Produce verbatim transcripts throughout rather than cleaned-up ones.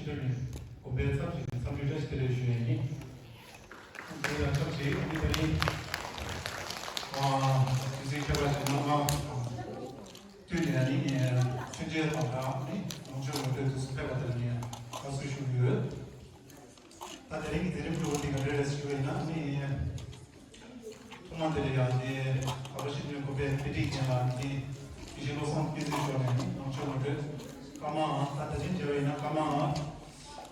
ཆོས་ནི་དགོན་པའི་ཚབ་ཞུས་ནས་འཚམས་འདྲི་བཀྲ་ཤིས་བདེ་ལེགས་ཞུ་ཡས་ཡིན། དེ་ཡང་ཚབ་ཞུས་ཨ་ནི་ད་རིང་། ཨ། དུས་ཚོད་ཁྱད་པར་ཅན་གནང་སྟངས་བསྟུན་ནས་ཨ་ནི་མཆོད་མཇལ་དང་སྦྲགས་ཨ་ནི་ལོངས་སྤྱོད་ངོ་སྤྲོད་དུས་སུ་ཕེབས་པ་དེ་ལ་ངས་དགའ་བསུ་ཞུ་གི་ཡོད། ད་དེ་རིང་གི་མཛད་རིམ་གཙོ་བོ་དེ་ག་འདྲ་རེད་ཞུ་བ་ཡིན་ན་ཨ་ནི། ཐོག་མ་དེ་ལ་ཡང་དེ་ག་པ་ཤི་ནུས་ཁོ་པའི་དཔེ་ཁྲིད་མཁན་ལ་དེ་དེ་བཞིན་བློ་བཟང་བསྟན་འཛིན་མཆོག་ནས་ནི་ནང་ཆོས་ངོ་སྤྲོད་བཀའ་མ་ཨ་ད་ད་ཅིང་བྱས་པ་ཡིན་ན་བཀའ་མ་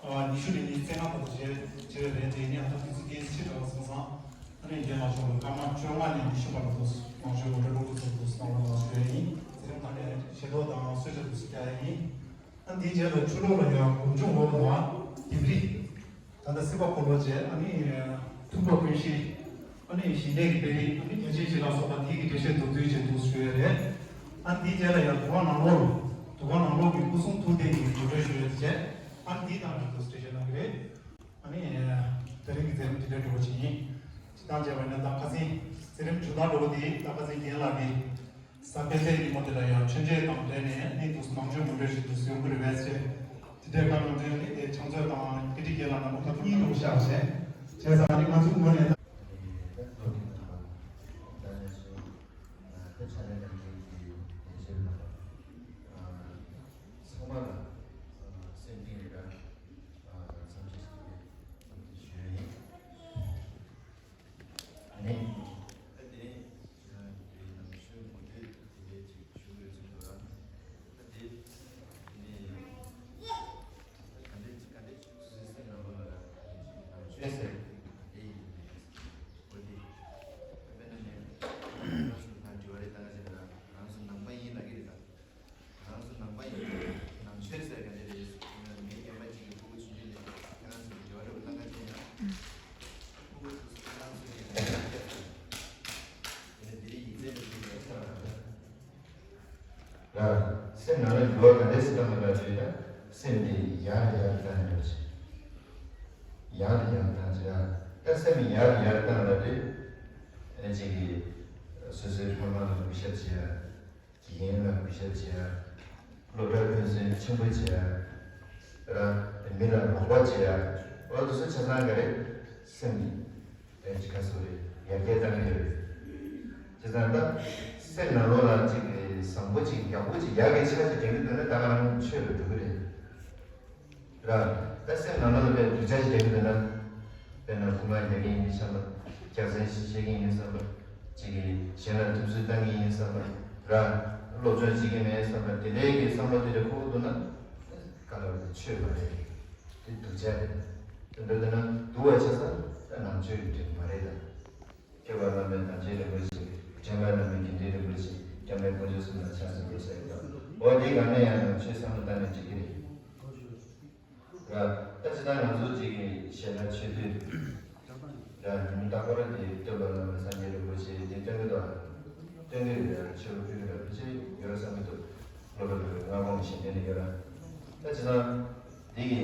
ཨ་ཉི་ཤུ་ནས་ཉི་ཤུ་རྩ་ལྔ་བར་དུ་བྱས་བྱས་པ་རེད། དེ་ནི་ཨ་ད་དུས་ཚོད་ཏོག་ཙམ་ཕྱིས་འགྲོ་བ་སོང་ཙང་ཨ་ནི་རྒན་ལགས་མཆོག་ལ་བཀའ་མ་བཅོ་ལྔ་ནས་ཉི་ཤུ་བར་དུ་ནང་ཆོས་ངོ་སྤྲོད་སློབ་ཕྲུག་ཚོར་དུ་གནང་རོགས་གནང་ཞུ་ཡ་ཡིན། དེ་རིང་ད་ནས་ཞལ་ཏོག་དང་གསོལ་ཇ་དུ་སུ་རྒྱག་ཡ་ཡིན། ཨ་འདིའི་རྗེས་ལ་ཆུ་ལོག་ལ་ཡང་སྒོམ་བྱུང་འོག་ལ་ལྡེབས་རིས། ད་ལྟ་སྲིད་པ་འཁོར་ལོ་བཅས་ཨ་ནི་ཐུབ་པ་ཀུན་ཤེས་ཨ་ནི་ཞི་བདེ་གི་དཔེ་རིས་ཨ་ནི་རྒྱ་ཆེན་ཞིག་ལ་སོགས་པ་དེ་གི་འགྲེལ་བཤད་མདོར་བསྡུས་བྱས་འདུག་ཞུ་ཡ་རེད། ཨ་འདིའི་རྗེས་ལ་ཡང་དུ་བ་ནང་ལོགས་དུ་བ་ནང་ལོགས་ཀྱི་སྐུ་གསུང་ཐུགས་རྟེན་གྱི་ངོ་སྤྲོད་ཞུ་ཡ་བཅས་ཨ་འདི་དང་རིང་དུ་འགྲེལ་བཤད་གནང་གི་རེད། ཨ་ནི་དེ་རིང་གི་མཛད་རིམ་འདི་འདྲ་འགྲོ་བ་ཞིག་ཡིན། སྤྱིར་བཏང་བྱས་པ་ཡིན་ན་ད་ཁ་སང་མཛད་རིམ་མཇུག་སྟངས་འགྲོ་བ་འདི་ད་ཁ་སང་རྒན་ལགས་ཀྱིས། གཟའ་སྤེན་པའི་ཉིན་མོ་དེ་ལ་ཡང་མཆོད་མཇལ་དང་འབྲེལ་ནས་གནས་འདུག་ནང་ཆོས་ངོ་སྤྲོད་ཞིག་ཏུ་ཡོང་གི་རེད་པས་ཟེར། དེ་འདྲའི་བཀའ་གནང་དོན་ནི་དེ་ཕྱག་མཛོད་དང་དཔེ་ཁྲིད་རྒན་ལགས་རྣམ་པ་ཁོང་གཉིས་ལ་བཞག་བྱས། བྱས་ཙང་ནི་ང་ཚོའི་ངོས་ནས། ཚང་མ་ལ་སེམས་གཏིང་ནས་བཀྲ་ཤིས་བདེ་ལེགས་ཞུ་ཡ་ཡིན། ཨ་ནི། ད་དེ་རིང་ཁྱེད་རང་གི་ནང་ཆོས་ངོ་སྤྲོད་དེ་འདྲའི་ཅིག་ཞུ་དགོས་ཚུལ་འདུག་ལ། ད་དེ་དེ་ནས་ག་འདྲའི་ག་འདྲའི་ཆོས་སུ་སེམས་ནང་ལོགས་ལ་ཆོས་ཟེར་དེ་ཡིན་འོ་དེ་དཔེར་ན་ནས་ང་ཚོ་ད་དྲི་བ་རེ་བཏང་ཟེར་ན་ང་ཚོ་ནང་པ་ཡིན་ལབ་ཀྱི་རེད་ད། ང་ཚོ་ནང་པ་ཡིན་ནང་ཆོས་ཟེར་ག་འདྲ་རེད། མི་རྒན་པ་གཅིག་གིས་ཕྲུ་གུ་ཆུང་ཆུང་ལ་ཁྱེད་རང་ཚོ་གི་འབྲེལ་བ་འདྲ་བོ་བཏང་ག་བྱས་ན། ཕྲུ་གུ་ཚོ་ཁྱེད་རང་ཚོ་གི་འབྲེལ་བ་བརྒྱབ་དང་། དེ་ནས་དེ་རིང་ཡིག་ཚད་ལ་ཕྲུ་གུ་ལ་ཆ་ལ་ར། སེམས་ནང་ལ་འགྱུར་བ་ག་འདྲ་ཞིག་བཏང་གི་ར་ཞུས་ན་སེམས་དེ་ཡར་ཡར་བཏང་ཡོད་ཅིག་ཡར་ཡར་བཏང་ཅིག་ར། ད་སེམས་ཡར་ཡར་བཏང་ལ་དེ་ཨེ་ཅིག་གིས་སོ་སོའི་ཕ་མ་ལ་གུས་ཞབས་བྱེད་ཡ། དགེ་རྒན་ལ་གུས་ཞབས་བྱེད་ཡ། སློབ་གྲྭ་ཕན་ཚུན་ཆེན་པོ་བྱེད་ཡ། ར། མི་ལ་རོགས་པ་བྱེད་ཡ། འོ་དེ་ཚོ་ཆ་ཚང་ག་རེ། སེམས་ནི། ཨེ་ཅི་ག་སོ་རེ་ཡར་རྒྱས་བཏང་གི་ཡོད། བྱས་ཙང་ད་སེམས་ནང་ལོགས་ལ་ཅིག་བཟང་པོ་ཅིག་ཡག་པོ་ཅིག་ཡག་གི་ཆ་ཅིག་དྲན་གི་འདུག་ན་ད་ག་རང་ཆོས་ལ་འགྲོ་གི་རེད། ར། ད་སེམས་ནང་ལ་དཔེ་སྡུག་ཅག་ཞིག་བསྡད་ཀྱི་འདུག་ན། དཔེར་ན་སྐུ་ངལ་རྒྱག་མཁན་ཡིན་ནའི་བསམ་པ། རྒྱག་མཚན་ཞིག་བཤད་མཁན་ཡིན་ནའི་བསམ་པ། ཅིག་གིས་གཞན་ལ་ཐུབ་ཚོད་བཏང་མཁན་ཡིན་ནའི་བསམ་པ། ར། སློབ་སྦྱོང་བྱེད་ཀྱི་མེད་བསམ་པ་དེ་འདྲའི་གི་བསམ་བློ་དེ་འདྲ་འཁོར་གྱི་འདུག་ན། དཀའ་ལས་ཆོས་མ་རེད། དེ་སྡུག་ཅག་རེད། དེ་འདྲ་འདུག་ན་སྡུག་པ་ཆགས་ས་ད་ནང་ཆོས་ཀྱི་འབྲས་བུ་མ་རེད་ད། སྐྱོབ་པ་བླ་མེད་དམ་ཅན་རིན་པོ་ཆེ། འདྲེན་པ་བླ་མེད་དགེ་འདུན་རིན་པོ་ཆེ། སྐྱབས་གནས་དཀོན་མཆོག་གསུམ་ལ་ཕྱག་འཚལ་དགོས་ཟེར་གི་འདུག་འོ་དེ་ག་ནས་ཡང་ནང་ཆོས་བསམ་བློ་བཏང་ནས་འགྲིག་གི་རེད། ར། ད་ཅི་ད་ང་ཚོ་གཅིག་གི་ཞལ་ལག་མཆོད་དུས། ར། ཉིན་མོ་རྟག་པར་དེ་སྟོན་པ་བླ་མེད་སངས་རྒྱས་རིན་པོ་ཆེ་དེ་སྟོན་གི་འདུག་སྟོན་གི་རེད། ར། ཆོས་ལུགས་ཕུལ་གི་ར་ཕལ་ཆེར་ཡོད་ར་བསམ་གི་འདུག་སློབ་གྲྭ་ལ་སྔ་དགོང་གི་ཞལ་འདོན་ནས་ཡོད་ར། ད་ཅི་ད་འདི་གི་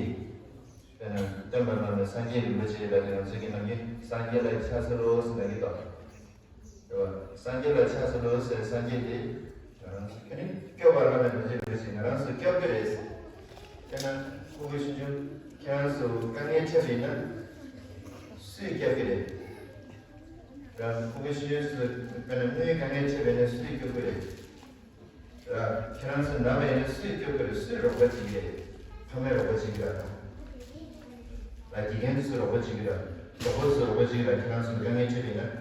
དཔེར་ན་སྟོན་པ་བླ་མེད་སངས་རྒྱས་རིན་པོ་ཆེ་ལ་དེ་ང་ཚོ་གི་ནམ་རྒྱུན་སངས་རྒྱས་ལ་ཕྱག་འཚལ་ལོ་ཟེར་ལབ་ཀྱི་འདུག་རེད་བ། སངས་རྒྱས་ལ་ཕྱག་འཚལ་ལོ་ཟེར་སངས་རྒྱས་དེ་ང་རང་ཚོ་ཁྱོད་ནི་སྐྱོབ་པ་བླ་མེད་རྡོ་རྗེ་རིན་པོ་ཆེ་ང་རང་ཚོ་སྐྱོབ་ཀྱི་རེད། དཔེར་ན་ཕྲུ་གུ་ཆུང་ཆུང་ཁྱེད་རང་ཚོ་དཀའ་ངལ་འཕྲད་པ་ཡིན་ན་སུས་སྐྱོབ་ཀྱི་རེད། རང་ཕྲུ་གུ་ཆུང་ཆུང་ཚོ་དཔེར་ན་དངུལ་དཀའ་ངལ་འཕྲད་པ་ཡིན་ན་སུས་སྐྱོབ་ཀྱི་རེད། ར། ཁྱེད་རང་ཚོ་ན་བ་ཡིན་ན་སུས་སྐྱོབ་ཀྱི་རེད། སུས་རོགས་པ་བྱེད་ཀྱི་རེད། ཕ་མས་རོགས་པ་བྱེད་ཀྱི་རེད་དང་། ར། དགེ་རྒན་ཚོས་རོགས་པ་བྱེད་ཀྱི་རེད། གྲོགས་པོ་ཚོས་རོགས་པ་བྱེད་ཀྱི་རེད། ཁྱེད་རང་ཚོ་དཀའ་ངལ་འཕྲད་པ་ཡིན་ན།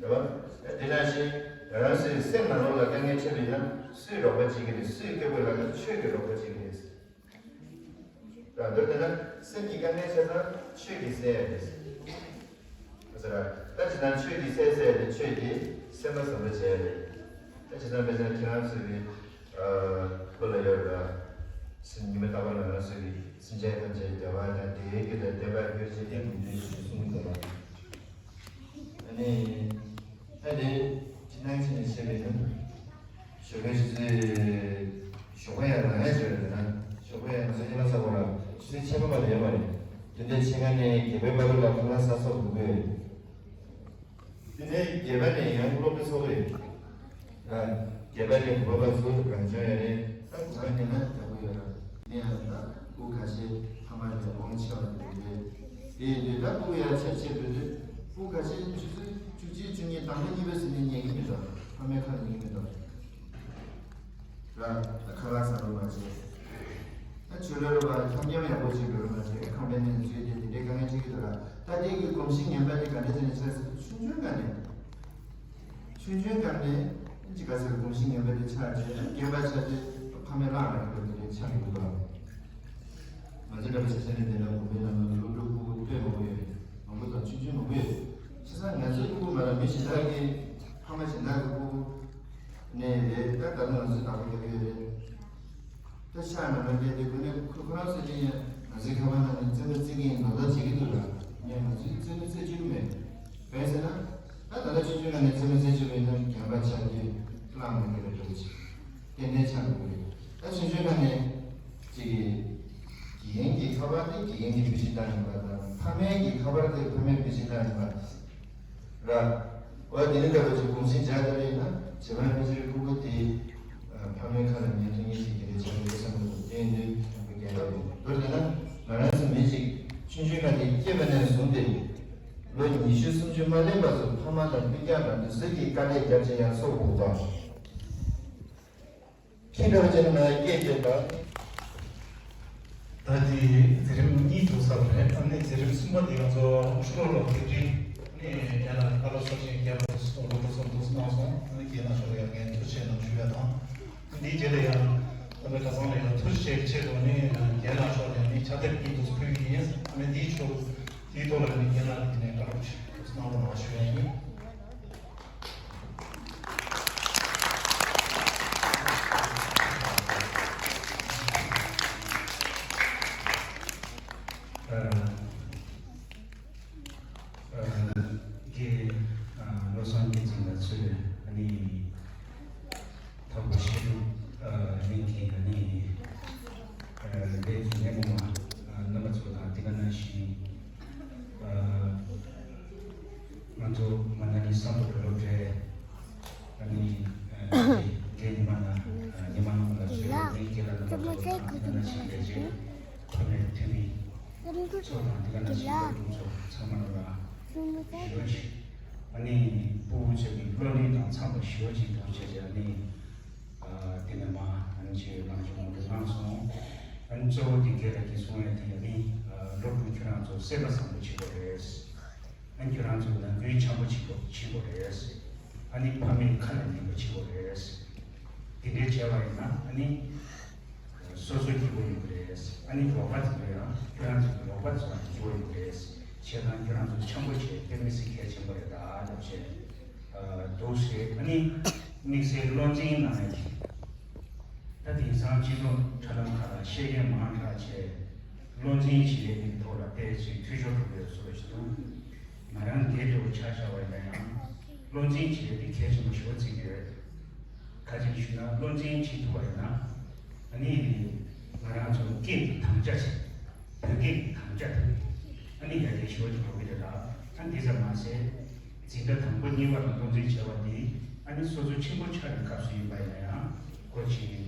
རེད་བ། དེ་ནང་བཞིན་རང་རང་ཚོའི་སེམས་ནང་ལོགས་ལ་དཀའ་ངལ་འཕྲད་པ་ཡིན་ན་སུས་རོགས་པ་བྱེད་ཀྱི་རེད། སུས་སྐྱོབ་དགོས་ལབ་ན་ཆོས་ཀྱིས་རོགས་པ་བྱེད་ཀྱི་རེད། ར། མདོར་བསྡུས་ན་སེམས་ཀྱི་དཀའ་ངལ་ཆ་ཚང་ཆོས་ཀྱིས་སེལ་ཡ་རེད། ཟེར་ར། ད་ཇི་ལྟར་ཆོས་ཀྱིས་སེལ་ཟེར་ཏེ་ཆོས་ཀྱིས་སེམས་པ་བཟང་པོ་བྱས་རེད། ད་ཇི་ལྟར་དཔེར་ན་ཁྱེད་རང་ཚོ་གི་ཨ་བློ་ལ་ཡོད་ར། སེམས་ཉི་མ་རྟག་པར་ང་རང་ཚོ་གི་སེམས་ཅན་ཐམས་ཅད་བདེ་བ་དང་བདེ་བའི་རྒྱུ་དང་བདེན་པར་གྱུར་ཅིག་ཡིན་དུས་ཞེས་གསུངས་ཡོད་པ། ཨ་ནི། ད་དེ་ཅི་སྣང་ཅི་ནས་བཤད་པའི་ནང་། ཞོགས་པའི་ཆུ་ཚོད། ཞོགས་པ་ཡང་ནང་ཡང་བྱོས་རེད་ན། ཞོགས་པ་ཡང་ནང་ཡང་ལ་ས་གོ་ར་ཆུ་ཚོད་ཕྱེད་མ་མ་ལ་ཡོད་མ་རེད། དེ་འདྲའི་ཕྱེད་ཀ་ནས་རྒྱལ་པོའི་དཔའ་བོ་ལ་ཁ་ལག་ཟ་ས་འགྲོ་གི་ཡོད། དེ་ནས་རྒྱལ་པོ་ནས་ཡང་སློབ་གྲྭ་ཚོགས་རེད། ར། རྒྱལ་པོ་ནས་གུས་པ་ཚོ་རང་སྦྱོང་ཡོད་རེད། ད་གུས་པ་ནས་ན་ཡག་པོ་ཡོད་ར། ནས་ཡང་ད། སྤུ་གུ་ཁ་ཤས་ཕ་མ་ལས་དབང་ཆེ་བ་ཡོད་རེད། དེ་ཡིན་དུས་ད་སྤུ་གུ་ཡར་ཆེར་ཆེར་འགྲོ་དུས་སྤུ་གུ་ཁ་ཤས་ཆུ་ཚོད་བཅུ་གཅིག་བཅུ་གཉིས་དང་པོ་གཉིས་པའི་ཟིན་ནས་ཉན་གྱི་མི་འདུག་ཕ་མའི་ཁ་ལ་ཉན་གྱི་མི་འདུག་ར། ད་ཁ་ལག་ཟ་རུ་མ་བྱེད། ད་ཆོས་ལོ་རུ་བ་འཁྱམ་འཁྱམ་ཡག་པོ་བྱེད་དགོས་རུ་མ་བྱེད། ཁང་པའི་ནང་འཛུལ་ཏེ་དེ་འདྲའི་དཀའ་ངལ་འཕྲད་ཀྱི་འདུག་ར། ད་དེ་གི་གོམས་གཤིས་ངན་པ་དེ་ག་འདྲ་བྱས་ནས་ཆགས་སྲིད། ཆུང་ཆུང་སྒང་ནས། ཆུང་ཆུང་སྒང་ནས་ཅི་ག་ཟེར་གོམས་གཤིས་ངན་པ་དེ་ཆགས་རྗེས་རྒན་པ་ཆགས་དུས་ཕ་མས་བླངས་ར་གི་དེ་འདྲའི་ཆགས་ཀྱི་འདུག་ར། ང་ཚོ་འདྲ་པོ་ཆ་བཞག་ན་འདི་འདྲ་གོང་མའི་ནང་ལ་སློབ་ཕྲུག་སྤུ་གུ་དཔེ་མང་པོ་ཡོད་རེད། མང་པོ་དང་ཆུང་ཆུང་མང་པོ་ཡོད། བྱས་ཙང་ང་ཚོའི་སྤུ་གུ་མ་རེད། མི་གཞན་དག་གི་ཕ་མ་གཞན་དག་གི་སྤུ་གུ་ནས་རེད། ད་ད་ལོ་ང་ཚོས་བདག་པོ་རྒྱག་གི་ཡོད་རེད། ད་ཤག་ནང་ལ་བསྡད་དེ་ཁོ་ནས་ཁོ་ཁོ་རང་ཚོ་ནས་ང་ཚོའི་ཁ་པར་ནང་ནས་རྩེད་མོ་རྩེ་གི་ཡིན་ལོ་ལྟར་བྱེད་ཀྱི་འདུག་ལ། ངས་ང་ཚོའི་རྩེད་མོ་རྩེ་རྒྱུ་མེད། བས་ཟེར་ན། ད་ད་ལྟ་ཆུང་ཆུང་ནང་ནས་རྩེད་མོ་རྩེ་རྒྱུ་མེད་ན་རྒན་པ་ཆགས་དུས་བླངས་མི་དགོས་པའི་འགྲོ་གི་ཆེ། ཏན་ཏན་ཆགས་དགོས་རེད། ད་ཆུང་ཆུང་ནང་ནས་ཅིག་དགེ་རྒན་གྱི་ཁ་པར་དེ་དགེ་རྒན་གྱི་བུ་གཞི་ལྟར་ཡིན་པ་དང་ཕ་མའི་གི་ཁ་པར་དེ་ཕ་མའི་བུ་གཞི་ལྟར་ཡིན་པ། ར། འོ་དེ་ནི་འདྲ་བ་ཅིག་གོམས་གཤིས་འཇགས་ཐུབ་པ་ཡིན་ན་རྗེས་མའི་ཕལ་ཆེར་སྤུ་གུ་དེ་ཕ་མའི་ཁ་ལ་ཉན་ཐུབ་མཁན་ཞིག་གི་རེ་བྱ་རེད་བསམ་གྱི་འདུག་དེ་ཡིན་དུས་ཁོང་གི་རྒྱལ་ཁབ་ཡིན་མདོར་བསྡུས་ན་ང་རང་ཚོ་མི་ཞིག་ཆུང་ཆུང་སྒང་དེ་སྐྱེས་པ་ནས་བཟུང་སྟེ་ལོ་ཉི་ཤུ་སུམ་ཅུ་མ་སླེབས་བར་དུ་ཕ་མ་དང་སྤུན་ཀྱག་དང་དུས་ཚོད་ཀྱི་དཀའ་ལས་རྒྱབ་བྱས་ཡར་གསོ་དགོས་པ། ཁྱི་འདྲ་བ་ཅན་ན་སྐད་བརྗོད་པ། ད་དེ་འཛིན་རིམ་གཉིས་འགྲོ་ཚར་བ་རེད། ཨ་ནི་འཛིན་རིམ་གསུམ་པ་དེ་ང་ཚོ་ཕྱི་ལོགས་ལ་དེབ་སྒྲིག་ནས་རྒན་ལགས་ཀར་ལོ་ཚོགས་ཆེན་རྒན་ལགས་སུ་སློབ་གྲྭ་ཚོགས་འདུ་གནང་སོང་། ཨ་ནི་རྒན་ལགས་ཕྱོགས་ལ་ཡང་ངས་ཐུགས་རྗེ་ཆེ་གནང་ཞུ་ཡ་དང་། འདིའི་རྗེས་ལ་ཡང་ད་ལྟ་ག་ཚང་ལ་ཡང་ཐུགས་རྗེ་ཆེ་ཆེད་དུ་ནི་རྒན་ལགས་ཕྱོགས་ནས་ནི་ཕྱག་དེབ་གཉིས་འདུག་ཕུལ་གྱི་ཡིན། ཨ་ནི་འདིའི་ཕྱོགས་དེའི་ཐོག་ལ་ནི་རྒན་ལགས་ཀྱིས་ནས་བཀའ་སློབ་ཅིག་གནང་རོགས་གནང་ཞུ་ཡ་ཡིན། ཨ་ཨ་རྒན་ཨ་བློ་བཟང་རྒྱལ་མཚན་ལགས་ཚོས་ཨ་ནི་དང་པོ་ཤེས་རབ་ཨ་གླིང་གི་ཨ་ནི་ཨ་ལས་ཀྱི་སྣེ་མོ་བ་ཨ་རྣམ་པ་ཚོ་དང་དེ་ག་ནང་བཞིན་ཨ་ང་ཚོ་མ་ན་ལི་སམ་བྷོ་ཊ་སློབ་གྲྭའི་ཨ་ནི་ཨ་རྒན་ཉི་མ་ལགས་ཨ་ཉི་མ་ལགས་ཚོས་ཨ་ནི་རྒན་ལགས་རྣམ་པ་ཚོ་དང་དེ་ག་ནང་བཞིན་ལས་བྱེད་ཕ་མའི་འཐུས་མི་ཚོ་དང་དེ་ག་ནང་བཞིན་སློབ་ཕྲུག་ཚོ་ཚང་མ་ལ་ཞུ་བ་ཞིག་ཨ་ནི་སྤུ་གུ་ཚོ་གི་སློབ་གཉེར་དང་འཚམས་པ་ཞུ་བ་ཅིག་འདུག་བྱས་བྱས་ཨ་ནི་ཨ་དེ་ནས་མ་ཨ་ནི་ཆེ་ལངས་ཤོག་ངོ་སྤྲོད་གནང་སོང་། ཨ་ནི་གཙོ་བོ་དེ་ག་རེ་གི་གསུང་ཡ་དེ་ཨ་ནི་ཨ་སློབ་ཕྲུག་ཁྱོད་རང་ཚོ་སེམས་པ་བཟང་པོ་བྱེད་དགོས་རེད། ཨ་ནི་ཁྱོད་རང་ཚོ་ནང་ཁུལ་འཆམ་པོ་བྱེད་དགོས་བྱེད་དགོས་རེད། ཨ་ནི་ཕ་མའི་ཁ་ལ་ཉན་པ་བྱེད་དགོས་རེད། དེ་འདྲའི་བྱས་པ་ཡིན་ན་ཨ་ནི་སོ་སོ་སྐྱིད་པོ་ཡོང་གི་རེད། ཨ་ནི་རོགས་པ་དེ་ཚོ་ཡང་ཁྱོད་རང་ཚོ་གི་རོགས་པ་དེ་ཚོ་ཡང་སྐྱིད་པོ་ཡོང་གི་རེད། བྱས་ཙང་ཁྱོད་རང་ཚོ་འཆམ་པོ་བྱས་དཔེ་མི་སྲིད་གལ་ཆེན་པོ་རེད་ད་ལབ་བྱས་འདུག་ཟེར། ཨ་ནི་དམིགས་བསལ་བློ་འཛིན་གནང་ཡ་དེ་ད་དེང་སང་སྤྱི་ཚོགས་དྲ་ལམ་ཁག་ལ་བཤད་མཁན་མང་དྲགས་བྱས་བློ་འཛིན་བྱེད་ཡས་དེའི་ཐོག་ལ་ཏོག་ཙམ་འཐུས་ཤོར་འགྲོ་གི་ཡོད་བཟོ་འདྲ་ཞིག་འདུག་ང་རང་འདིའི་འདྲ་བོ་ཆ་བཞག་པ་ཡིན་ན་ཡང་བློ་འཛིན་བྱེད་ཡས་དེ་གལ་ཆེན་པོ་ཞེ་པོ་བརྩི་གི་ཡོད། ག་ཅིག་ཞུས་ན་བློ་འཛིན་བྱེད་ཐུབ་པ་ཡིན་ན་ཨ་ནི་ང་རང་ཚོ་སྐད་ཀྱི་དམ་བཅའ་བྱེད། བོད་སྐད་ཀྱི་དམ་བཅའ་དང་ཨ་ནི་ཡར་རྒྱས་ཞེ་པོ་ཅིག་འགྲོ་གི་རེད་ལ། ཨ་འདི་ཙམ་མ་ཟད་འཛིན་གྲྭ་དང་པོ་གཉིས་པ་ལ་བློ་འཛིན་བྱས་པ་འདི་ཨ་ནི་སོ་སོ་ཆེན་པོ་ཆགས་པའི་སྐབས་སུ་ཡིན་པ་ཡིན་ན་ཡང་ཁོ་ཅིག་རང་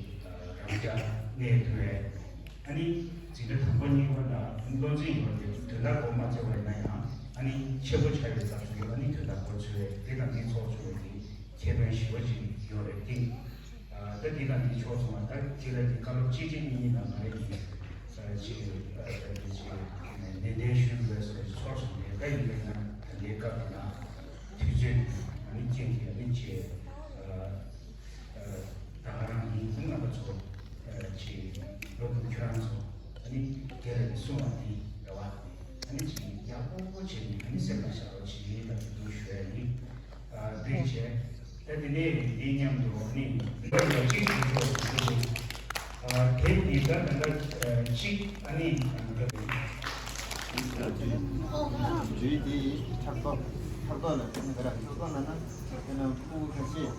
རྐྱ་གནས་ཐུབ་པས། ཨ་ནི་འཛིན་གྲྭ་དང་པོ་གཉིས་པ་ལ་བློ་འཛིན་ཡོད་པ་དེ་དོན་དག་འགོ་མ་བཙུགས་པ་ཡིན་ན་ཡང་ཨ་ནི་ཆེན་པོ་ཆགས་པའི་སྐབས་སུ་ཡང་ཨ་ནི་དོན་དག་འགོ་ཚུགས་པས། དེ་དང་དེ་ཚོགས་ཚུགས་པ་དེ་ཁེ་ཕན་ཞེ་པོ་ཅིག་ཡོད་རེད་དེ། ད་འདི་དང་འདི་ཕྱོགས་སོང་བ་ད་ཁྱེད་རང་གི་བཀའ་སློབ་གཅིག་གཅིག་གཉིས་གཉིས་དང་མ་རེད་ཀྱི་ཅིག་ཅིག་ནན་ཏན་ཞུ་དགོས་ཟེར་ཚོར་སོང་། ལས་ཀ་ཡིན་པས་ན་ད་ལྟའི་སྐབས་དེ་ན་དུས་ཚོད་ཨ་ནི་རྐྱེན་གྱིས་ཨ་ནི་ཅིག་ད་ག་རང་ཡིན་ཁུངས་རྣམ་པ་ཚོ་ཅིག་སློབ་ཕྲུག་ཁྱོད་རང་ཚོ་ཨ་ནི་སྒེར་ལ་གསུང་བ་འདི་རེད་བ། ཨ་ནི་ཅིག་ཡག་པོ་བྱས་ནས་ཨ་ནི་སེམས་ལ་བཞག་རོགས་བྱེད་ལབ་ཀྱི་འདུག་ཞུ་ཡ་ཡིན། ཨ་འདུས་བྱས། ད་དེ་ནས་འདི་མཉམ་དུ་ནི་འདི་ལ་གཅིག་ཞུ་ཆོག་ཞུ་ཆོག་ཨ་དེབ་འདི་ད་ད་ལྟ་གཅིག་ཨ་ནི་འདི་དུས་དེའི་ཕྲག་དོག་ཕྲག་དོག་ལ་ཁྱོད་ནི་ག་ར་ཕྲག་དོག་ལ་ན་ཁྱོད་ན་ཕྲུ་གུ་ཁ་ཤས་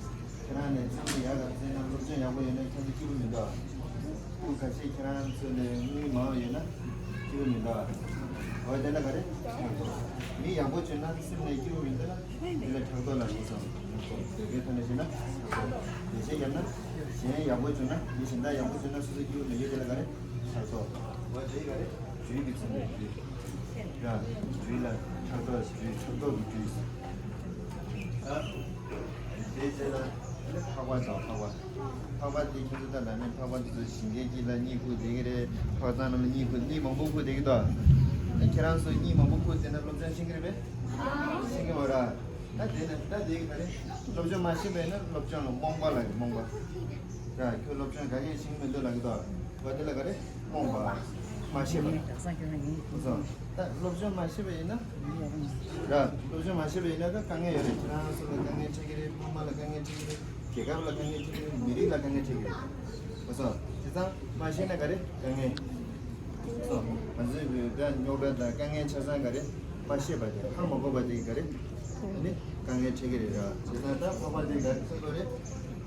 ཁྱེད་རང་ནས་ཚང་མ་ཡག་ག་བཙལ་ན་སློབ་སྦྱོང་ཡག་པོ་ཡོད་ན་ཁྱོད་ཚོ་སྐྱིད་པོ་མི་འདུག་ཕྲུ་གུ་ཁ་ཤས་ཁྱེད་རང་ཚོ་ནས་དངུལ་མང་བ་ཡོད་ན་སྐྱིད་པོ་མི་འདུག་འོ་དེ་ལ་ག་རེ་མི་ཡག་པོ་བྱུང་ན་སེམས་ནས་སྐྱིད་པོ་མི་འདུག་ན། དེ་ལ་ཕྲག་དོག་ལ་མི་སོང་། དེ་ཐོག་ནས་བྱས་ན་ཕྲག་དོག་ཡོད་ཚད་ཡང་ན་གཞན་ཡག་པོ་བྱུང་ན་མི་གཞན་དག་ཡག་པོ་བྱུང་ན་སོ་སོ་སྐྱིད་པོ་མི་འདུག་དེ་ལ་ག་རེ་ཕྲག་དོག་འོ་དེ་ག་རེ། སྦྲུལ་གྱི་ཚོམས་པའི་སྦྲུལ། ཡ། སྦྲུལ་ལ་ཕྲག་དོག་སྦྲུལ་ཕྲག་དོག་གི་སྦྲུལ། ཨ། དེའི་རྗེས་ལ་ཨ་ནི་ཕག་པ་དང་ཕག་པ། ཕག་པ་དེ་ཁྱེད་ཚོ་ད་ལ་ནི་ཕག་པ་དེ་ཚོ་ཞིང་ཁའི་དཀྱིལ་ལ་གཉིད་ཁུག་བསྡད་ཀྱི་རེད། ཕག་ཚང་རྣམས་ལ་གཉིད་ཁུག་གཉིད་མང་པོ་ཁུག་བསྡད་ཀྱི་འདུག་ཨ་ཁྱེད་རང་ཚོ་གཉིད་མང་པོ་ཁུག་བསྡད་ན་སློབ་སྦྱོང་ཤེས་ཀྱི་རེད་པས། ཤེས་ཀྱི་མ་རེད། ད་དེ་ནི་ད་དེ་ག་རེ། སློབ་སྦྱོང་མ་ཤེས་པས་ན་སློབ་སྦྱོང་ལ་རྨོངས་པ་ལབ་ཀྱི། རྨོངས་པ། ད་ཁྱོད་སློབ་སྦྱོང་ག་གེ་ཤེས་ཀྱི་མི་འདུག་ལབ་ཀྱི་འདུག་འོ་དེ་ལ་ག་རེ། རྨོངས་པ། མ་ཤེས་པ། སོང་། ད་སློབ་སྦྱོང་མ་ཤེས་པ་ཡིན་ན། ར། སློབ་སྦྱོང་མ་ཤེས་པ་ཡིན་ན་ད་དཀའ་ངལ་ཡོད་རེད། ཁྱེད་རང་སུ་ལ་དཀའ་ངལ་འཕྲད་ཀྱི་རེད། ཕ་མ་ལ་དཀའ་ངལ་འཕྲད་ཀྱི་རེད། རྒྱལ་ཁབ་ལ་དཀའ་ངལ་འཕྲད་ཀྱི་རེད། མི་རིགས་ལ་དཀའ་ངལ་འཕྲད་ཀྱི་རེད། སོང་། བྱས་ཙང་མ་ཤེས་ན་ག་རེ། དཀའ་ངལ། སོ། ང་ཚོའི་བོད་པའི་རྙོག་དྲ་དང་དཀའ་ངལ་ཆ་ཚང་ག་རེ། མ་ཤེས་པ་དེ། ཧ་མ་གོ་བ་དེ་ག་རེ། ཨ་ནི་དཀའ་ངལ་འཕྲད་ཀྱི་རེད་ར། བྱས་ཙང་ད་ཕོག་པ་དེ་ག་རེ་ཟེར་དགོས་རེད།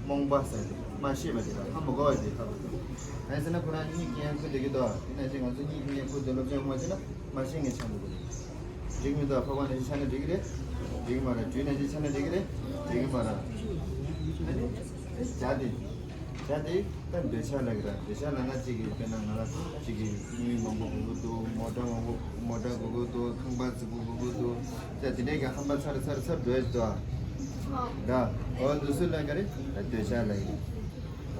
རྨོངས་པ་ཟེར་ཏེ། མ་ཤེས་པ་དེ་ར། ཧ་མ་གོ་བ་དེ་ཧ་གོ་དགོས། གང་ཡིན་ཟེར་ན་ཁོ་རང་གཉིད་ཁུག་ཡང་ཁུག་བསྡད་ཀྱི་འདུག་ཡིན་ན་ཅིག་ང་ཚོ་གཉིད་ཁུག་ཡང་ཁུག་བསྡད། སློབ་སྦྱོང་མ་བྱས་ན་མ་ཤེས་མཁན་ཆགས་འགྲོ་གི་རེད། འགྲིག་མི་འདུག་ཕོག་པ་ནང་བཞིན་ཆགས་ན་འགྲིག་གི་རེད། འགྲིག་གི་མ་རེད། སྦྲུལ་ནང་བཞིན་ཆགས་ན་འགྲིག་གི་རེད། འགྲིག་གི་མ་རེད། ཨ་ནི་བྱ་དེ། བྱ་དེ། ད་འདོད་ཆགས་ལབ་ཀྱི་ར། འདོད་ཆགས་ལབ་ན་གཅིག་གིས་དཔེར་ན་ང་ལ་གཅིག་གིས་དངུལ་མང་པོ་དགོས་ཀྱི་འདུག་མོ་ཊ་མང་པོ། མོ་ཊ་དགོས་ཀྱི་འདུག་ཁང་པ་རྫིག་པོ་དགོས་ཀྱི་འདུག་ད་དེ་འདྲས་ཀྱི་ཧམ་པ་ཚ་རུ་ཚ་རུ་ཚ་རུ་འགྲོ་ཡ་ཞིག་འདུག་ཨ། ར། འོ་འདི་ཚོ་ལ་ག་རེ། ད་འདོད་ཆགས་ལབ་ཀྱི་རེད།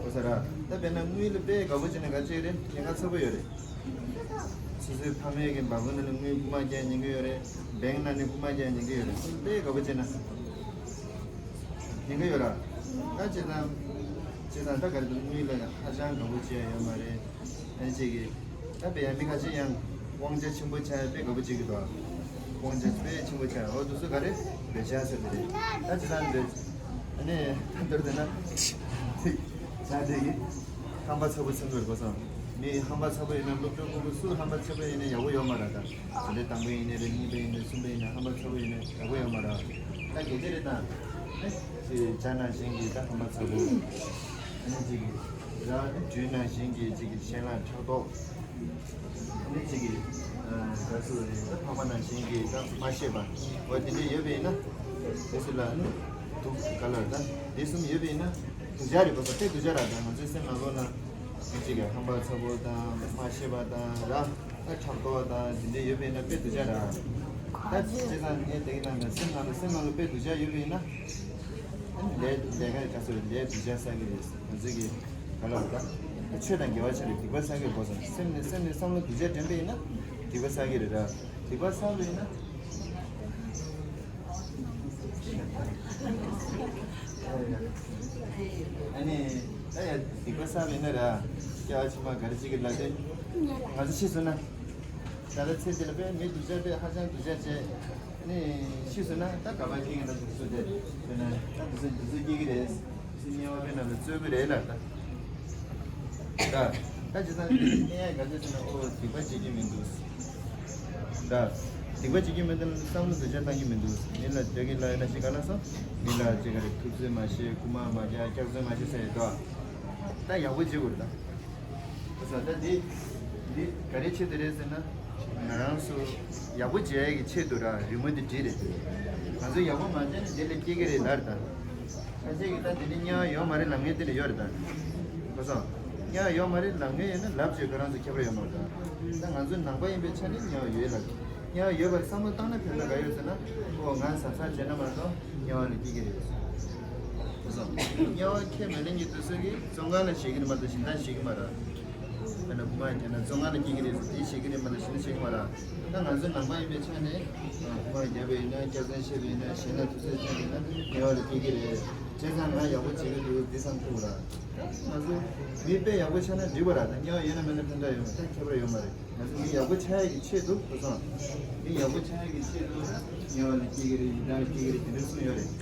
འོ་ས་ར། ད་དཔེར་ན་དངུལ་ལ་དཔེ་དགའ་པོ་བྱས་ན་ག་ཅིག་རེད། ཉེན་ཁ་ཚ་པོ་ཡོད་རེད། སོ་སོའི་ཕ་མའི་གི་སྦ་ཁུག་ནང་ནས་དངུལ་རྐུ་མ་རྒྱག་ཉེན་ཁ་ཡོད་རེད། བེང་ནང་ནས་རྐུ་མ་རྒྱག་ཉེན་ཁ་ཡོད་རེད། དཔེ་དགའ་པོ་བྱས་ན། ཉེན་ཁ་ཡོད་ར། ད་བྱས་ཙང་། བྱས་ཙང་ད་ག་རེ་འདུག་དངུལ་ལ་ཧ་ཅང་དགའ་པོ་བྱེད་ཡ་ཡོད་མ་རེད། ཨ་ནི་གཅིག་གིས། ད་དཔེ་ཡང་མི་ཁ་ཤས་ཡང་དབང་ཆ་ཆེན་པོ་ཆགས་ཡ་དཔེ་དགའ་པོ་བྱེད་ཀྱི་འདུག་དབང་ཆ་དཔེ་ཆེན་པོ་ཆགས་ཡ། འོ་འདི་ཚོ་ག་རེ། འདོད་ཆགས་ཟེར་དེ་རེད། ད་བྱས་ཙང་འདོད། ཨ་ནི་ད་མདོར་བསྡུས་ན། བྱ་དེ་གིས་ཧམ་པ་ཚ་པོ་ཆགས་འགྲོ་གི་སོང་། མི་ཧམ་པ་ཚ་པོ་ཡིན་ན་སློབ་སྦྱོང་དགོས་ཀྱི། སུ་ཧམ་པ་ཚ་པོ་ཡིན་ན་ཡག་པོ་ཡོད་མ་རེད་ད། དེ་འདྲའི་དང་པོ་ཡིན་ནའི་རེད། གཉིས་པ་ཡིན་ནའི་གསུམ་པ་ཡིན་ནའི་ཧམ་པ་ཚ་པོ་ཡིན་ན་ཡག་པོ་ཡོད་མ་རེད། ད་གལ་ཏེ་རེད་ད། ཨེ། ཅིག་བྱ་ནང་བཞིན་གྱི་ད་ཧམ་པ་ཚ་པོ། ཨ་ནི་ཅིག་གིས་ར། སྦྲུལ་ནང་བཞིན་གྱི་ཅིག་གིས་གཞན་ལ་ཕྲག་དོག་ཨ་ནི་ཅིག་གིས། ཨ། ག་ཚོད་རེད། ད་ཕག་པ་ནང་བཞིན་གྱི་ད་མ་ཤེས་པ། འོ་དེ་འདྲ་ཡོད་པ་ཡིན་ན། དེ་ཚོ་ལ་ཨ་ནི་སྡུག་ག་ལ་ད་དེ་གསུམ་ཡོད་པ་ཡིན་ན། སྡུག་ཅག་རེད་པ། ད་དཔེ་སྡུག་ཅག་ར། ད་ང་ཚོའི་སེམས་ནང་ལོགས་ན། ཅིག་གིས་ཧམ་པ་ཚ་པོ་དང་མ་ཤེས་པ་དང་ར། ད་ཕྲག་དོག་དང་དེ་འདྲ་ཡོད་པ་ཡིན་ན་དཔེ་སྡུག་ཅག་ར། ད་བྱས་ཙང་ངས་དེ་གི་ནང་ནས་སེམས་ནང་ལ་སེམས་ནང་ལ་དཔེ་སྡུག་ཅག་ཡོད་པ་ཡིན་ན། ལས་ལས་ཀ་ག་ཚོད་ལས་སྡུག་ཅག་བསགས་ཀྱི་རེད། ང་ཚོས་ཀྱི་ག་ལ་བ་ད་ཆོས་དང་འགལ་བ་ཆ་རེད། སྡིག་པ་བསགས་ཀྱི་རེད་པ། སེམས་ནས་སེམས་ནས་བསམ་བློ་སྡུག་ཅག་དྲན་པ་ཡིན་ན་སྡིག་པ་བསགས་ཀྱི་རེད་ར། སྡིག་པ་བསགས་པ་ཡིན་ན། ཨ་ནི་ད་ཡ་སྡིག་པ་བསགས་པ་ཡིན་ན་ར། སྐྱེ་བ་ཕྱི་མ་ག་རེ་བྱེད་ཀྱི་ལབ་དུས། ང་ཚོ་ཤི་སོང་ན། ད་ལྟ་ཚེ་འདི་ལ་དཔེ་མི་སྡུག་ཅག་དཔེ་ཧ་ཅང་སྡུག་ཅག་བྱས། ནི་ཤི་སོང་ན་ད་ག་པར་སྐྱེ་གི་ན་འདུག་སུ་དེ། དཔེར་ན་ད་འདུག་སུ་འདུག་སུ་སྐྱེ་གི་རེད། སུ་དམྱལ་བ་དཔེར་ན་ལ་འཚོལ་གི་རེད་ལ་ད། ད་ད་ཇི་ལྟར་དམྱལ་བ་ག་ཚོད་ཟེར་ན། ཨོ་སྡིག་པ་བྱེད་ཀྱི་མི་འདུག་ད་སྡིག་པ་བྱེད་ཀྱི་མི་འདུག་བསམ་བློ་འདུ་བྱ་བཏང་གི་མི་འདུག་མི་ལ་འདོད་ཀྱི་ལ་ཡོད་ན་ཞིག་ག་ལ་སོང་། མི་ལ་ཅི་ག་རེ་ཐུབ་ཚོད་མ་བྱེད། རྐུ་མ་མ་རྒྱག་སྐྱག་རྫུན་མ་བྱེད་ཟེར་ཡོད་དོ། ད་ཡག་པོ་བྱེད་དགོས་རེད་ད། ད་འདི། འདི་ག་རེ་ཆེད་དུ་རེད་ཟེར་ན། ང་རང་ཚོ་ཡག་པོ་བྱེད་ཡག་གི་ཆེད་དུ་ར་རི་མོ་འདི་བྲིས་རེད། ང་ཚོ་ཡག་པོ་མ་བྱས་ན་འདི་ལ་སྐྱེ་གི་རེད་ལབ་རེད་ད། ཁ་ཤས་ཀྱིས་ད་འདི་འདྲ་དམྱལ་བ་ཡོད་མ་རེད་ལབ་མཁན་དེ་འདྲ་ཡོད་རེད་ད། གོ་སོང་། དམྱལ་བ་ཡོད་མ་རེད་ལབ་མཁན་ཡོད་ན་ལབ་བྱས་ཁོ་རང་ཚོ་ཁྱད་པར་ཡོད་མ་རེད་ད། ད་ང་ཚོ་ནང་པ་ཡིན་པའི་ཆ་ནས་དམྱལ་བ་ཡོད་ལབ། དམྱལ་བ་ཡོད་པར་བསམ་བློ་བཏང་ན་ཕན་ཐོགས་ག་ཡོད་ཟེར་ན། ཨོ་ང་གཟབ་གཟབ་བྱས་ན་མ་གཏོགས་དམྱལ་བ་ལ་སྐྱེ་གི་རེད། དེ་སོང་། དམྱལ་བ་ཁས་མི་ལེན་གྱི་དུས་ཚོད་ཀྱི་བཙོན་ཁང་ལ་བཞུགས་ཀྱི་རེད་མ་གཏོགས་གཞན་དག་བཞུགས་ཀྱི་མ་རེད། དཔེར་ན་རྐུ་མ་བརྒྱབ་ན་བཙོན་ཁང་ལ་སྐྱེ་གི་རེད་ཟེར་དེ་བཞུགས་ཀྱི་རེད་མ་གཏོགས་གཞན་དག་བཞུགས་ཀྱི་མ་རེད། ད་ང་ཚོ་ནང་པ་ཡིན་པའི་ཆ་ནས་རྐུ་མ་བརྒྱབ་པ་ཡིན་ན། སྐྱག་རྫུན་བཤད་པ་ཡིན་ན། གཞན་ལ་དུས་ཚོད་བཏང་པ་ཡིན་ན་དམྱལ་བ་ལ་སྐྱེ་གི་རེད། བྱས་ཙང་ང་ཡག་པོ་བྱེད་ཀྱི་འདུག་འདི་བསམ་ཐུབ་ར། ད་ང་ཚོ་མི་དཔེ་ཡག་པོ་ཆགས་ན་འགྲིག་པ་ར། ད་དམྱལ་བ་ཡོད་ན་མེད་ན་ཕན་ཐོགས་ཡོད་མ་རེད། ད་ཁྱད་པར་ཡོད་མ་རེད། ང་ཚོ་མི་ཡག་པོ་ཆགས་ཡག་གི་ཆེད་དུ། གོ་སོང་། མི་ཡག་པོ་ཆགས་ཡག་གི་ཆེད་དུ་ད་དམྱལ་བ་ལ་སྐྱེ་གི་རེད། ཡི་དྭགས་ལ་སྐྱེ་གི་རེད། དེ་འདྲ་གསུངས་ཡོད་རེད།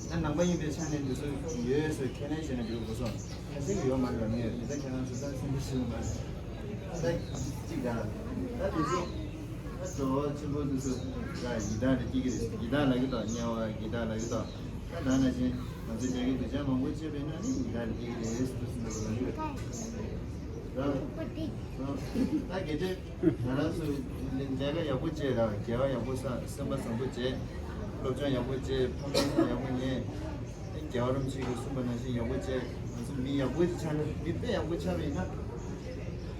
ད་ནང་པ་ཡིན་པའི་ཆ་ནས་འདི་ཚོ་ཡོད་ཟེར་ཁས་ལེན་བྱས་ན་འགྲིག་གོ་སོང་། ཁ་ཤས་ཀྱིས་ཡོད་མ་རེད་ལབ་ནས་ཡོད། དེ་ད་ཁྱེད་རང་ཚོ་ད་སེམས་ཁྲལ་བྱེད་དགོས་མ་རེད། ད་གཅིག་ད་ད་དེ་ཚོ་ད་འགྲོ་བ་ཆེན་པོ་འདི་ཚོ་ད་ཡི་དྭགས་ལ་སྐྱེ་གི་རེད། ཡི་དྭགས་ལབ་ཀྱི་འདུག་དམྱལ་བ་ཡི་དྭགས་ལབ་ཀྱི་འདུག་ད་ད་ནང་བཞིན་ང་ཚོ་རྒྱ་གི་སྡུག་ཅག་མང་པོ་བྱས་པས་ན་ནི་ཡི་དྭགས་ལ་སྐྱེ་གི་རེད་ཟེར་ཟེར་ནས་ལབ་ཀྱི་རེད། ད་ད་གལ་ཏེ། ང་རང་ཚོ་ལས་ཀ་ཡག་པོ་བྱས་ར། དགེ་བ་ཡག་པོ་བསགས། སེམས་པ་བཟང་པོ་བྱས། སློབ་སྦྱོང་ཡག་པོ་བྱས། ཕ་མའི་སེམས་ཡག་པོ་ཉན། རྒྱལ་བ་རིན་པོ་ཆེ་གིས་གསུངས་པ་ནང་བཞིན་ཡག་པོ་བྱས། ང་ཚོ་མི་ཡག་པོ་ཅིག་ཆགས་ན། མི་དཔེ་ཡག་པོ་ཆགས་པ་ཡིན་ན།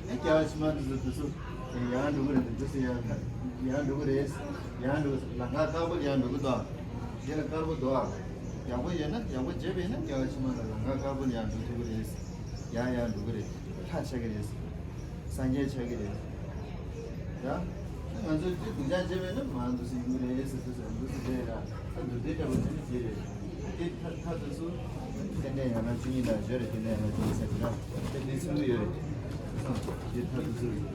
ནས་སྐྱེ་བ་ཕྱི་མ་དེ་ཚོ་དེ་ཚོ་ཡང་འགྲོ་གི་རེད། དེ་ཚོ་ཡང་ཡང་འགྲོ་གི་རེད། ཡང་འགྲོ་གི་ལམ་ཁ་དཀར་པོ་ཡང་འགྲོ་གི་འདུག་འདི་ལ་དཀར་པོ་འདུག་ཡག་པོ་ཡོད་ན་ཡག་པོ་བྱས་པ་ཡིན་ན་སྐྱེ་བ་ཕྱི་མ་ལ་ལམ་ཁ་དཀར་པོ་ཡང་འགྲོ་ཐུབ་ཀྱི་རེད། ཡང་ཡང་འགྲོ་གི་རེད། ལྷ་ཆགས་ཀྱི་རེད། སངས་རྒྱས་ཆགས་ཀྱི་རེད། ཡ། ང་ཚོས་དེ་སྡུག་ཅག་བྱས་པ་ཡིན་ན་མ་འདུག་སེ་ཡོང་གི་རེད་ཟེར་དུས་ཟེར་འདུག་སེ་རེད་ར། ཨ་འདུག་དེ་འདྲ་བོ་དེ་ནི་དེ་རེད། དེ་ཐ་ཐ་དུ་སུ། ཏན་ཏན་ཡང་ན་བཅུ་གཉིས་དང་བརྗོད་རེད། ཏན་ཏན་ཡང་ན་བཅུ་གཉིས་ཟེར་གི་ར། དེ་དེ་ཚུལ་ཡོད་རེད། སོང་དེ་ཐ་དུ་སུ་རེད།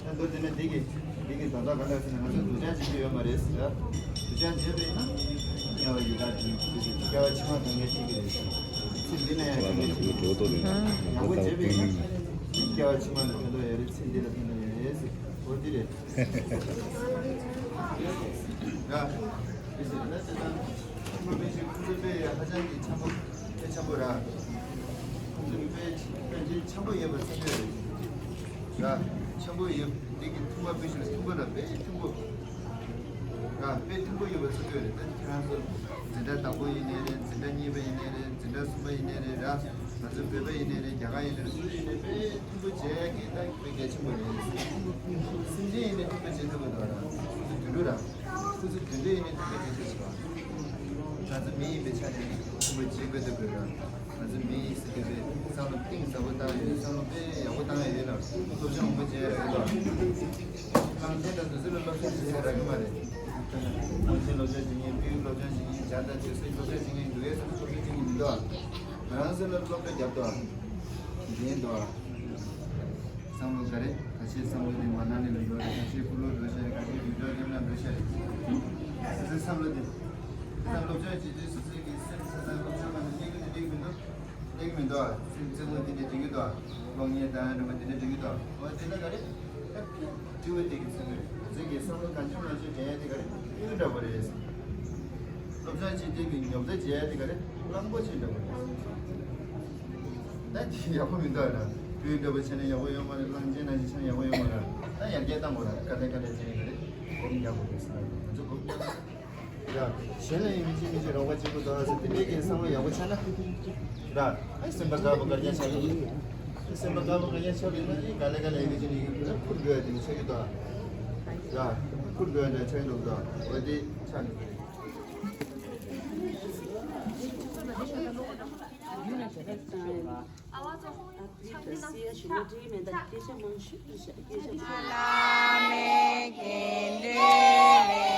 ཨ་འདུག་དེ་ནི་དེ་གི་དེ་གི་ད་ལྟ་ག་འདྲ་ཟེར་ན་ང་ཚོ་སྡུག་ཅག་བྱེད་ཀྱི་ཡོད་མ་རེད་ཟེར་ར། སྡུག་ཅག་བྱས་པ་ཡིན་ན་དམྱལ་བ་ཡི་དྭགས་འདི་སྐྱེ་བ་ཕྱི་མ་གང་ག་ཤེས་ཀྱི་རེད་ཟེར། ཚེ་འདི་ན་ཡང་གང་ག་ཤེས་ཀྱི་རེད། ཡག་པོ་བྱས་པ་ཡིན་ན་སྐྱེ་བ་ཕྱི་མ་ལ་ཕན་ཐོགས་ཡོད་རེད། ཚེ་འདི་ལ་ཕན་ཐོགས་ཡོད་རེད་ཟེར། འོ་དེ་རེད། ཡ། དེ་ཟེར་ན་དེ་དང་ཁོང་ཚོ་དཔེ་ཧ་ཅང་གི་འཆམ་པོ་དཔེ་འཆམ་པོ་ར། ཁོང་ཚོ་དཔེ་དཔེ་ཆ་འཆམ་པོ་ཡོད་པ་ཚད་ཡོད་རེད། ར། འཆམ་པོ་ཡོད་འདི་གི་མཐུན་པ་དཔེ་ཞིག་མཐུན་པོ་ར་དཔེ་མཐུན་པོ། ར་དཔེ་མཐུན་པོ་ཡོད་པ་ཚད་ཡོད་རེད། ད་ཁྱེད་རང་ཚོ་འཛིན་གྲྭ་དང་པོ་ཡིན་ནའི་རེད། འཛིན་གྲྭ་གཉིས་པ་ཡིན་ནའི་རེད། འཛིན་གྲྭ་གསུམ་པ་ཡིན་ནའི་རེད། ར་ང་ཚོ་བོད་པ་ཡིན་ནའི་རེད། རྒྱ་གར་ཡིན་ནའི་རེད། སུ་ཡིན་ནའི་དཔེ་མཐུན་པོ་བྱས་ཀྱི་ད་དཔེ་གལ་ཆེན་པོ་རེད། སེམས་ཅན་ཡིན་ནའི་མཐུན་པོ་བྱེད་ཐུབ་པ་འདུག་ར། སོ་སོ་དུད་འགྲོ་ར། སོ་སོ་དུད་འགྲོ་ཡིན་ནའི་མཐུན་པོ་བྱེད་ཐུབ་པ། ང་ཚོ་མི་ཡིན་པའི་ཆ་ནས་མཐུན་པོ་བྱེད་དགོས་ཐུབ་དགོས་ར། ང་ཚོ་མི་ཡིན་ཟེར་གྱི་རེད། བསམ་བློ་གཏིང་ཟབ་པོ་བཏང་ཡོད། བསམ་བློ་དཔེ་ཡག་པོ་བཏང་ཡོད་ལ། སློབ་སྦྱོང་མང་པོ་བྱས་ར་ཡོད་ལ། གླང་ཆེན་དང་དུད་འགྲོ་ལ་སློབ་སྦྱོང་བྱེད་ཡ་རག་གི་མ་རེད། གླང་ཆེན་སློབ་སྦྱོང་བྱེད་མཁན། སྤྲེའུ་སློབ་སྦྱོང་བྱེད་མཁན། བྱ་དང་བྱི་སོགས་སློབ་སྦྱོང་བྱེད་མཁན་འདུག་གས། སོ་སོ་སློབ་སྦྱོང་བྱེད་མཁན་མི་འདུག་ང་རང་ཚོ་ལ་སློབ་གྲྭ་བརྒྱབ་འདུག་འགན་འདུག་བསམ་བློ་ག་རེ། ཁ་ཤས་བསམ་བློ་དེ་མ་ནང་ནས་ལ་འགྲོ་རེད། ཁ་ཤས་ཀུན་སློང་འགྲོ་ཤ་རེད། ཁ་ཤས་རྒྱུ་འབྲས་རྒྱབ་ན་འགྲོ་ཤ་རེད། སོ་སོའི་བསམ་བློ་དེ། ད་སློབ་སྦྱོང་བྱེད་དུས་སོ་སོའི་གི་སེམས་ཚ་ཚ་སློབ་སྦྱོང་ག་ནས་སླེབས་ཀྱི་འདུག་སླེབས་ཀྱི་མི་འདུག་སེམས་ཚ་ཚ་དེ་འདྲ་འགྲིག་གི་འདུག་སློབ་གཉེར་དང་འདྲ་མ་དེ་འདྲ་འགྲིག་གི་འདུག་འོ་དེ་ལ་ག་རེ། ད་ཕི་དྲི་བ་དེ་གི་ཚོད་མེད། ང་ཚོའི་གི་བསམ་བློ་གང་བྱུང་མང་བྱུང་དྲན་ཡ་དེ་ག་རེ། སྤྲེའུ་འདྲ་པོ་རེད། སློབ་སྦྱོང་བྱེད་དུས་ཀྱི་ཉོབ་ཚ་བྱེད་ཡ་དེ་ག་རེ། གླང་པོ་ཆེ་འདྲ་པོ་རེད། ད་དེ་ཡག་པོ་མི་འདུག་ཨ། སྤྲེའུ་འདྲ་པོ་བྱས་ན་ཡག་པོ་ཡོད་མ་རེད། གླང་ཆེན་ནང་བཞིན་བྱས་ན་ཡག་པོ་ཡོད་མ་རེད། ད་ཡར་རྒྱས་བཏང་དགོས་ར། ག་འདྲ་ག་འདྲ་བྱས་ཡིན་ག་རེད། གོམ་ཡག་པོ་རེད་ཟེར་ན་ང་ཚོ་གོམ་ཡག་པོ་ར། གཞན་ལ་ཡང་མི་བྱེད་མི་བྱེད་རོགས་པ་གཅིག་པུ་འདུག་ཨ་ཟེར་དེ་འདྲའི་གི་བསམ་བློ་ཡག་པོ་ཆགས་ན་ར། ཨ་སེམས་པ་དགའ་པོ་དགའ་རྐྱང་ཆགས་ཀྱི་རེད། སེམས་པ་དགའ་པོ་དགའ་རྐྱང་ཆགས་པ་ཡིན་ན་ཨེ་ག་ལེ་ག་ལེ་ཡི་གེ་ཅིག་ནི་ཁུར་དགོས་ཡ་དེ་ནི་ཆགས་ཀྱི་འདུག་ཨ། ར། ཁུར་དགོས་ཡ་འདྲ་ཆགས་ཀྱི་འདུག་འདུག་ཨ། འོ་དེ་ཆགས་ནི་རེད།